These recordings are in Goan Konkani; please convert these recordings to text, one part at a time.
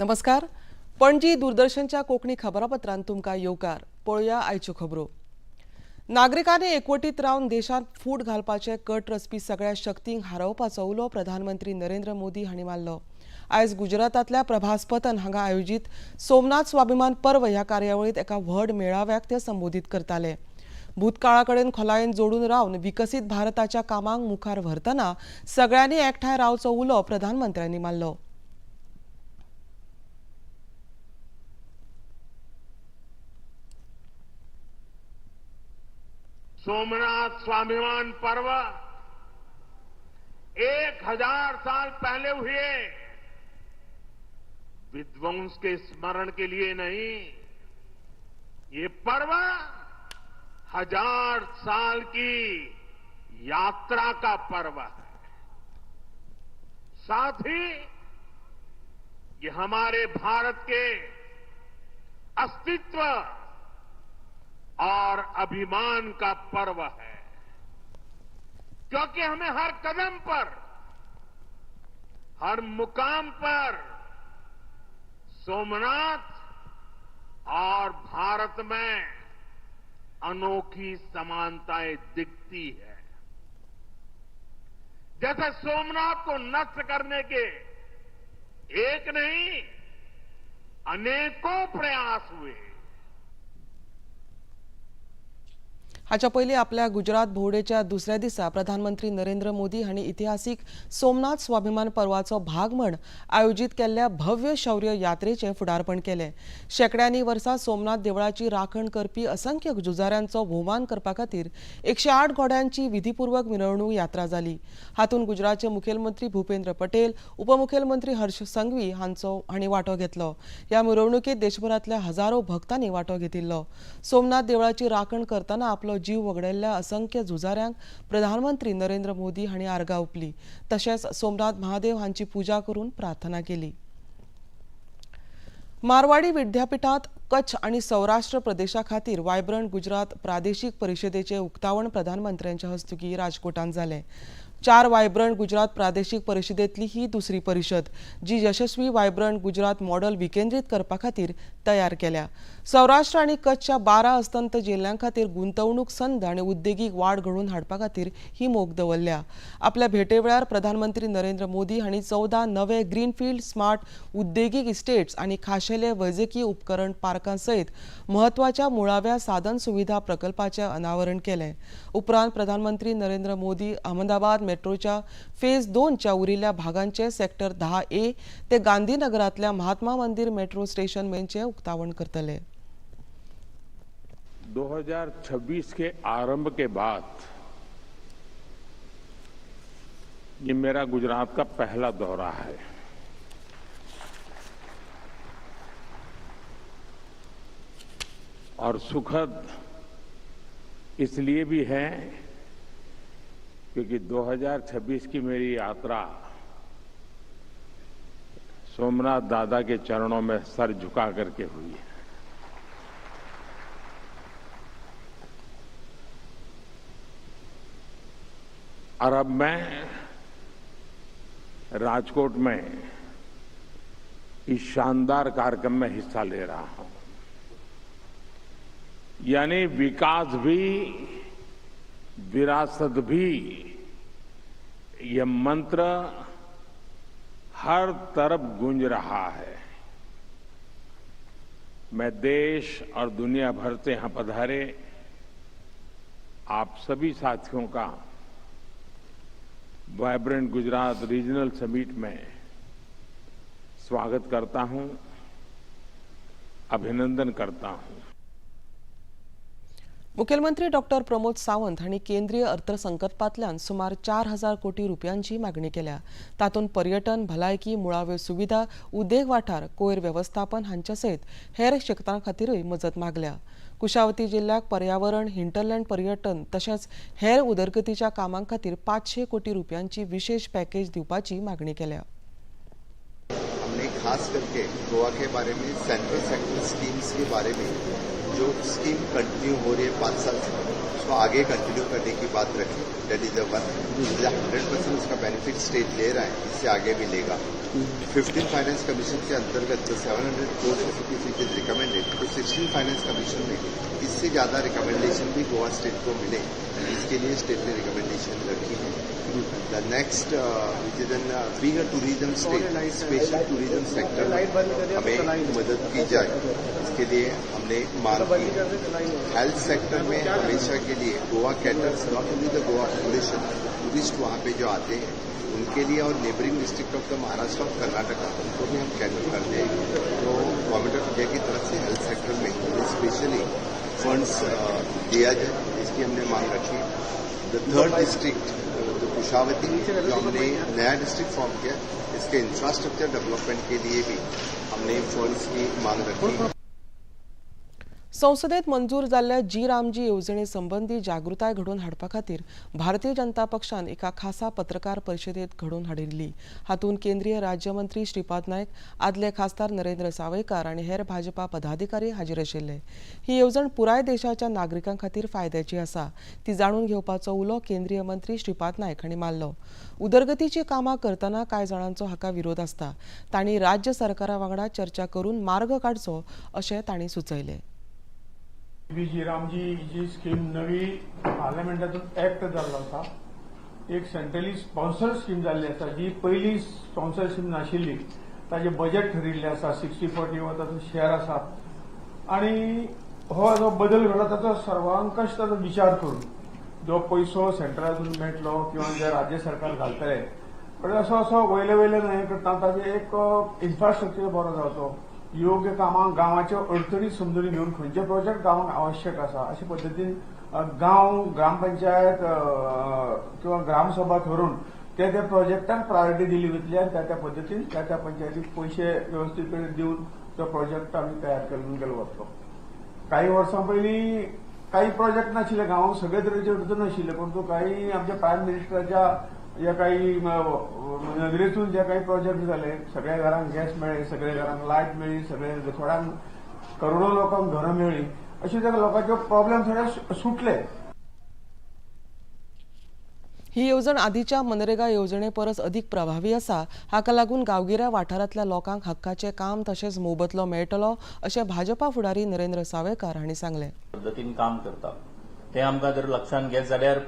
नमस्कार, पणजी दूरदर्शनच्या कोंकणी खबरापत्रांत तुमकां येवकार. पळोवया आयच्यो खबरो. नागरिकांनी एकवटीत रावन देशांत फूट घालपाचे कट रचपी सगळ्या शक्तींक हारोवपाचो उलो प्रधानमंत्री नरेंद्र मोदी हांणी मारलो. आयज गुजरातांतल्या प्रभासपतन हांगा आयोजीत सोमनाथ स्वाभिमान पर्व ह्या कार्यावळींत एका व्हड मेळाव्याक ते संबोधीत करताले. भूतकाळा कडेन खोलायेन जोडून रावन विकसीत भारताच्या कामांक मुखार व्हरतना सगळ्यांनी एकठांय रावचो उलो प्रधानमंत्र्यांनी मारलो. सोमनाथ स्वाभिमान पर्व 1000 साल पहले हुए विध्वंस के स्मरण के लिए नहीं, ये पर्व 1000 साल की यात्रा का पर्व है. साथ ही ये हमारे भारत के अस्तित्व और अभिमान का पर्व है, क्योंकि हमें हर कदम पर, हर मुकाम पर सोमनाथ और भारत में अनोखी समानताएं दिखती है. जैसे सोमनाथ को नष्ट करने के एक नहीं अनेकों प्रयास हुए. हाच्या पयलीं आपल्या गुजरात भोंवडेच्या दुसऱ्या दिसा प्रधानमंत्री नरेंद्र मोदी हांणी इतिहासीक सोमनाथ स्वाभिमान पर्वाचो भाग म्हण आयोजीत केल्ल्या भव्य शौर्य यात्रेचें फुडारपण केलें. शेंकड्यांनी वर्सां सोमनाथ देवळाची राखण करपी असंख्य झुजाऱ्यांचो भोवमान करपा खातीर 108 घोड्यांची विधीपूर्वक मिरवणूक यात्रा जाली. हातूंत गुजरातचे मुखेलमंत्री भूपेंद्र पटेल, उपमुखेलमंत्री हर्ष संघवी हांणी वांटो घेतलो. ह्या मिरवणुकेंत देशभरांतल्या हजारो भक्तांनी वांटो घेतिल्लो. सोमनाथ देवळाची राखण करतना आपलो जीव वगडायल्ल्या असंख्य झुजाऱ्यांक प्रधानमंत्री नरेंद्र मोदी हांणी आर्गां ओंपली. तशेंच सोमनाथ महादेव हांची पुजा करून प्रार्थना केली. मारवाडी विद्यापिठांत कच्छ आनी सौराष्ट्र प्रदेशा खातीर वायब्रंट गुजरात प्रादेशीक परिशदेचें उक्तावण प्रधानमंत्र्यांच्या हस्तुकीं राजकोटांत जालें. 4 वायब्रंट गुजरात प्रादेशीक परिशदेंतली ही दुसरी परिशद, जी यशस्वी वायब्रंट गुजरात मॉडल विकेंद्रीत करपा खातीर तयार केल्या. सौराष्ट्र आनी कच्छच्या 12 अस्तंत जिल्ल्यां खातीर गुंतवणूक संद आनी उद्देगीक वाड घडोवन हाडपा खातीर ही मोख दवरल्या. आपल्या भेटे वेळार प्रधानमंत्री नरेंद्र मोदी हांणी 14 नवे ग्रीनफिल्ड स्मार्ट उद्देगीक इस्टेट्स आनी खाशेले वैजकी उपकरण पार्कां सयत म्हत्वाच्या मुळाव्या साधन सुविधा प्रकल्पाचें अनावरण केलें. उपरांत प्रधानमंत्री नरेंद्र मोदी अहमदाबाद मेट्रोच्या फेज 2च्या उरिल्ल्या भागांचे सेक्टर 10A ते गांधीनगरांतल्या महात्मा मंदिर मेट्रो स्टेशन मेरेनचें उक्तावण करतले. 2026 के आरंभ के बाद ये मेरा गुजरात का पहला दौरा है. और सुखद इसलिए भी है क्योंकि 2026 की मेरी यात्रा सोमनाथ दादा के चरणों में सर झुका करके हुई है. और अब मैं राजकोट में इस शानदार कार्यक्रम में हिस्सा ले रहा हूं. यानी विकास भी विरासत भी, यह मंत्र हर तरफ गूंज रहा है. मैं देश और दुनिया भर से यहां पधारे आप सभी साथियों का वाइब्रेंट गुजरात रीजनल समिट में स्वागत करता हूं, अभिनंदन करता हूं. मुखेलमंत्री डॉक्टर प्रमोद सावंत हांणी केंद्रीय अर्थसंकल्पांतल्यान सुमार 4000 कोटी रुपयांची मागणी केल्या. तातूंत पर्यटन, भलायकी, मुळाव्यो सुविधा, उद्देग वाठार, कोयर वेवस्थापन हांच्या सयत हेर क्षेत्रां खातीरूय मजत मागल्या. कुशावती जिल्ल्याक पर्यावरण, हिंटरलँड पर्यटन तशेंच हेर उदरगतीच्या कामां खातीर 500 कोटी रुपयांची विशेष पॅकेज दिवपाची मागणी केल्या. हमने खास करके गोवा के बारे में सेंट्रल सेक्टर स्कीम्स के बारे में जो स्कीम कंटिन्यू हो रही है 5 साल से, उसको उसको आगे कंटिन्यू करने की बात रखी। That is one, 100% उसका बेनिफिट स्टेट ले रहा है, इससे आगे भी लेगा। 15 फाइनेंस कमीशन के अंतर्गत जो 700 crore of rupees it is recommended, तो 16 फाइनेंस कमीशन में इससे ज़्यादा रिकमेंडेशन भी गोवा स्टेट को मिले, इसके लिए स्टेट ने रिकमेंडेशन रखी है। The next, which is an being a tourism state, special tourism sector में हमें मदद की जाए, इसके लिए हमने मांग की। हेल्थ सेक्टर में हमेशा के लिए Goa caters not only the Goa population, tourist वहाँ पे जो आते हैं उनके लिए और neighbouring district of the Maharashtra और कर्नाटका, उनको भी हम कैटर करते हैं। तो गवर्नमेंट ऑफ इंडिया की तरफ से हेल्थ सेक्टर में स्पेशली फंड्स दिया जाए, इसकी हमने मांग रखी है। The third district जो कुशावती, जो हमने नया डिस्ट्रिक्ट फॉर्म किया, इसके इंफ्रास्ट्रक्चर डेवलपमेंट के लिए भी हमने फंड्स की मांग रखी है। संसदेत मंजूर जाल्ल्या जी रामजी येवजणे संबंदी जागृताय घडोवन हाडपा खातीर भारतीय जनता पक्षान एका खासा पत्रकार परिशदेत घडोवन हाडिल्ली। हातूंत केंद्रीय राज्यमंत्री श्रीपाद नायक, आदले खासदार नरेंद्र सावयकार आनी हेर भाजपा पदाधिकारी हाजीर आशिल्ले। ही येवजण पुराय देशाच्या नागरिकां खातीर फायद्याची आसा, ती जाणून घेवपाचो उलो केंद्रीय मंत्री श्रीपाद नायक हांणी मारलो। उदरगतीची कामां करतना कांय जाणांचो हाका विरोध आसता, तांणी राज्य सरकारा वांगडा चर्चा करून मार्ग काडचो अशें तांणी सुचयलें। व्ही रामजी जी स्कीम नवी पार्लमेंटातून एक्ट जाल्लो आसा, एक सेंट्रली स्पॉन्सर्ड स्कीम जाल्ली आसा, जी पयली स्पॉन्सर स्कीम नाशिल्ली। ताजें बजेट ठरिल्लें आसा, 60-40 हो ताचो शेअर आसा आनी हो जो बदल घडला ताचो सर्वांकश ताचो विचार करून जो पयसो सेंट्रलातून मेळटलो किंवा जे राज्य सरकार घालतले, पण असो असो वयले वयले न्हय करता ताजे एक इन्फ्रास्ट्रक्चर बरो जावचो, योग्य कामां गांवाच्यो अडचणी समजून घेवन खंयचे प्रोजेक्ट गांवांक आवश्यक आसा अशे पद्दतीन गांव, ग्रामपंचायत किंवा ग्रामसभा थरून त्या त्या प्रोजेक्टाक प्रायोरिटी दिली वतली आनी त्या त्या पद्दतीन त्या त्या पंचायतीक पयशे वेवस्थीत दिवन तो प्रोजेक्ट आमी तयार करून गेलो वतलो। काही वर्सां पयलीं काही प्रोजेक्ट नाशिल्ले, गांवांक सगळे तरेचे अडचण नाशिल्ले, परंतु काही आमच्या प्रायम मिनिस्टराच्या या काही नदरेतून जे काही प्रोजेक्ट जाले, सगळ्या घरांक गॅस मेळ्ळे, सगळ्या घरांक लायट मेळ्ळी, सगळे थोड्यांक करोडो लोकांक घरां मेळ्ळी, अशे त्या लोकांचे प्रॉब्लेम थोडे सुटले। ही येवजण आदीच्या मनरेगा येवजणे परस अदीक प्रभावी आसा। हाका लागून गांवगिऱ्या वाठारांतल्या लोकांक हक्काचें काम तशेंच मोबदलो मेळटलो अशें भाजपा फुडारी नरेंद्र सावयकार हांणी सांगलें। पद्दतीन काम करता ते आमकां जर लक्षांत घेत जाल्यार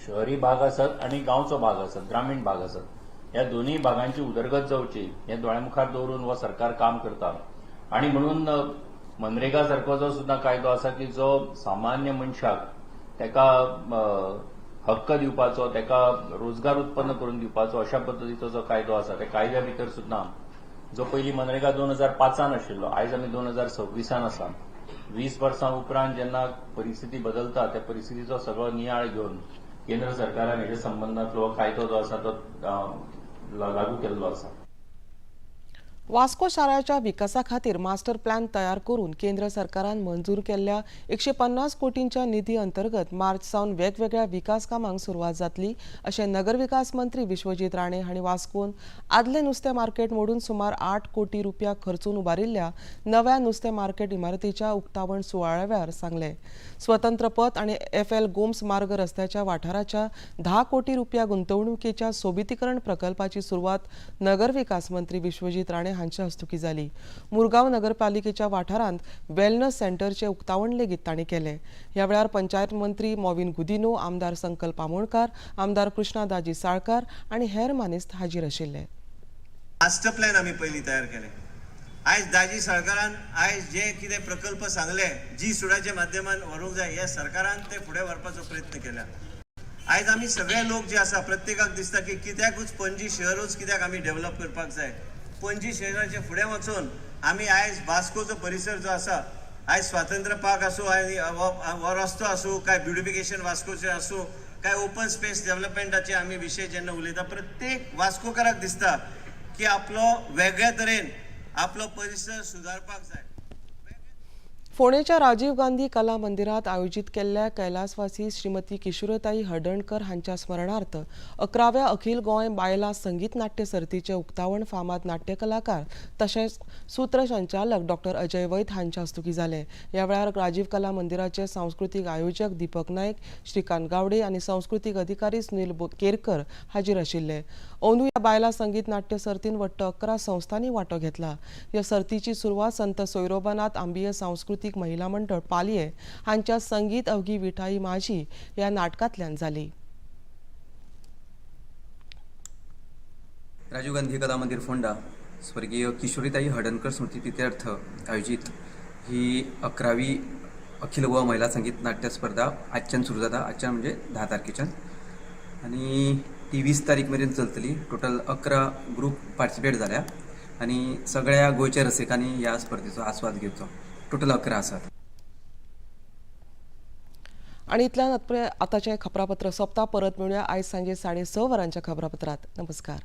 शहरी भाग आसत आनी गांवचो भाग आसत, ग्रामीण भाग आसत, ह्या दोनूय भागांची उदरगत जावची हे दोळ्या मुखार दवरून हो सरकार काम करता। आनी म्हणून मनरेगा सारको जो सुद्दां कायदो आसा की जो सामान्य मनशाक ताका हक्क दिवपाचो, ताका रोजगार उत्पन्न करून दिवपाचो अशा पद्दतीचो जो कायदो आसा, त्या कायद्या भितर सुद्दां जो पयलीं मनरेगा 2005 आशिल्लो, आयज आमी 2026 आसा। 20 वर्सां उपरांत जेन्ना परिस्थिती बदलता त्या परिस्थितीचो सगळो नियाळ घेवन केंद्र सरकारान हेजे संबंदांतलो कायदो जो आसा तो लागू केल्लो आसा। वास्को शाराच्या विकासा खातीर मास्टर प्लॅन तयार करून केंद्र सरकारान मंजूर केल्ल्या 150 कोटींच्या निधी अंतर्गत मार्च सावन वेगवेगळ्या विकास कामांक सुरवात जातली अशें नगरविकास मंत्री विश्वजीत राणे हांणी वास्कोन आदले नुस्तें मार्केट मोडून सुमार 8 कोटी रुपया खर्चून उबारिल्ल्या नव्या नुस्तें मार्केट इमारतीच्या उक्तावण सुवाळ्या वेळार सांगलें। स्वतंत्र पथ आनी एफ.एल. गोम्स मार्ग रस्त्याच्या वाठाराच्या 10 कोटी रुपया गुंतवणुकीच्या सोबितीकरण प्रकल्पाची सुरवात नगरविकास मंत्री विश्वजीत राणे हांच्या हस्तुकी जाली। मुरगांव नगरपालिकेच्या वाठारांत वेलनस सेंटरचे उक्तावण लेगीत तांणी केलें। ह्या वेळार पंचायत मंत्री मॉविन गुदिनो, आमदार संकल्प आमोणकार, आमदार कृष्णा दाजी साळकार आनी हेर मानेस्त हाजीर आशिल्ले। मास्टर प्लॅन आमी पयलीं तयार केले। आयज दाजी सरकारान आयज जे कितें प्रकल्प सांगले जी सुडाच्या माध्यमान व्हरूंक जाय, ह्या सरकारान ते फुडें व्हरपाचो प्रयत्न केला। आयज आमी सगळे लोक जे आसा प्रत्येकाक दिसता की कित्याकूच पणजी शहरूच कित्याक आमी डेव्हलप करपाक जाय। पणजी शहराचे फुडें वचून आमी आयज वास्कोचो परिसर जो आसा, आयज स्वातंत्र्य पार्क आसूं, आनी हो रस्तो आसूं, काय ब्युटिफिकेशन वास्कोचें आसूं, काय ओपन स्पेस डेव्हलपमेंटाचे आमी विशय जेन्ना उलयता, प्रत्येक वास्कोकाराक दिसता की आपलो वेगळ्या तरेन आपलो परिसर सुदारपाक जाय। फोंडेच्या राजीव गांधी कला मंदिरात आयोजित केल्ल्या कैलासवासी श्रीमती किशोरताई हळदणकर हांच्या स्मरणार्थ 11व्या अखिल गोंय बायलां संगीत नाट्य सर्तीचें उक्तावण फामाद नाट्यकलाकार तशेंच सूत्रसंचालक डॉक्टर अजय वैद हांच्या हस्तुकीं जालें. ह्या वेळार राजीव कला मंदिराचे सांस्कृतीक आयोजक दीपक नायक, श्रीकांत गावडे आनी सांस्कृतीक अधिकारी सुनील केरकर हाजीर आशिल्ले. अंदू ह्या बायलां संगीत नाट्य सर्तीन वट्ट 11 संस्थांनी वांटो घेतला. ह्या सर्तीची सुरवात संत सोयरोबानाथ आंबिये सांस्कृतीक महिला मंडळ पालये हांच्या संगीत अवघी विठाई माझी ह्या नाटकांतल्यान जाली. राजीव गांधी कला मंदिर फोंडा स्वर्गीय किशोरीताई हळदणकर स्मृतिप्रित्यर्थ आयोजीत ही 11वी अखिल गोवा महिला संगीत नाट्य स्पर्धा आजच्यान सुरू जाता. आजच्यान म्हणजे 10 तारखेच्यान आनी ती 20 तारीख मेरेन चलतली. टोटल 11 ग्रूप पार्टिसिपेट जाल्या आनी सगळ्या गोंयच्या रसिकांनी ह्या स्पर्धेचो आस्वाद घेवचो. टोटल 11 आसात. आणि इतल्यान आताचें खबरापत्र सोंपता. परत मेळुया आयज सांजे 6:30 वरांच्या खबरापत्रात. नमस्कार.